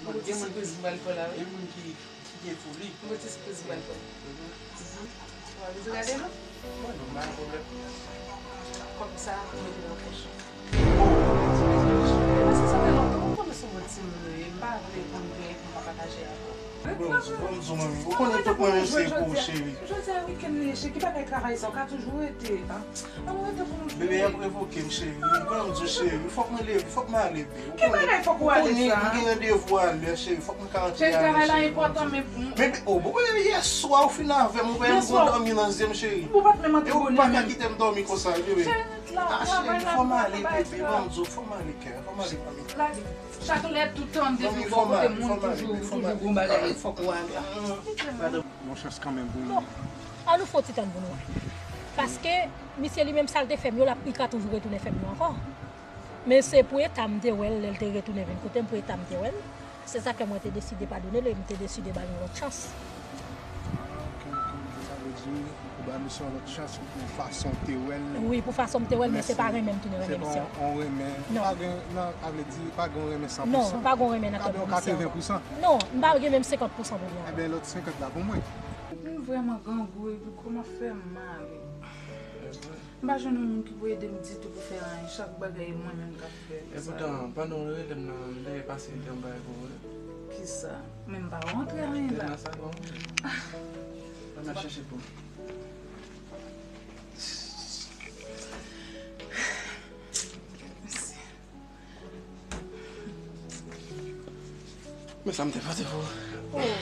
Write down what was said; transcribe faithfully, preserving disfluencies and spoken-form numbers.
Bon, gen moun, sipriz m pral fè la, wi. Gen moun ki, ki gen foli. Bon, ti sipriz m pral fè. Mhm. Ou ap bezwen gade, non? Bon, non, pa gen pwoblèm. Kòm sa, m mete nan pòch. Paske sa fè lontan, ou konnen se yon bon timoun ou ye, m pa vle pou m gen pou m pa pataje avè w. Bon, bon, bon, manmi, ou konnen tout mwen menm se pou ou, cheri. Jodi a wikenn li ye, cheri, ki bagay travay sa, ou ka toujou rete, an? Ann rete pou nou fini. Bebe ap revoke m, cheri. Ban m di w, cheri, fòk mwen leve, fòk mwen ale, bebe. Ki bagay fòk ou ale sa? Ou konnen m gen randevou alè, cheri, fòk mwen ka antre alè, cheri. Cheri, travay la enpòtan, men pou... Men, oh, bon, bebe, yè swa ou fin avè m, ou pa menm gon dòmi nan zye m, cheri. Ou pa t menm antre bonè menm. E ou pa ka kite m dòmi konsa, bebe. Cheri, ret la, travay la enpòtan, pa eksplote. Ban m di w, fòk mwen ale, kè, fòk mwen ale, manmi. Lage. Chak lè, tout tan, m te di w bò kote moun, toujou, toujou gon bagay, fòk ou ale. Madanm. Yon chans kanmenm pou nou. Bon, ann nou fè yon ti tann pou nou wè. Paske, misye li menm sa l te fè m yo, l ap, li ka toujou retounen fè m yo ankò. Men se pou eta m te wè l, lè l te retounen vin kote m, pou eta m te wè l. Se sa fè mwen te deside padone l e m te deside ba l yon lòt chans. Ah, ok, ok. Sa vle di, ou ba misye yon lòt chans pou fason w te wè l. Wi, pou fason m te wè l, men se pa renmen m tounen renmen misye. Se pa yon renmen. Non. Pa gen, nan, sa vle di, pa gen yon renmen san pou san. Non, pa gen yon renmen nan kè misye ankò. Ka gen yon katreven pou san. Non, m pa gen menm senkant pou san pou li ankò. Ebyen, lòt senkant la pou mwen. M vrèman grangou, epi kòman fè m male? M pa jwenn yon moun ki pou ede m ditou pou fè anyen. Chak bagay, e mwen menm k ap fè sa. Epoutan, pandan w rele m nan, m te pase tan bay pou ou, wi. Kisa? Men m pa wè w antre anyen la. Nan salon. Mwen ap chèche pou ou. Mèsi. Men sa m te pote pou ou. Oh,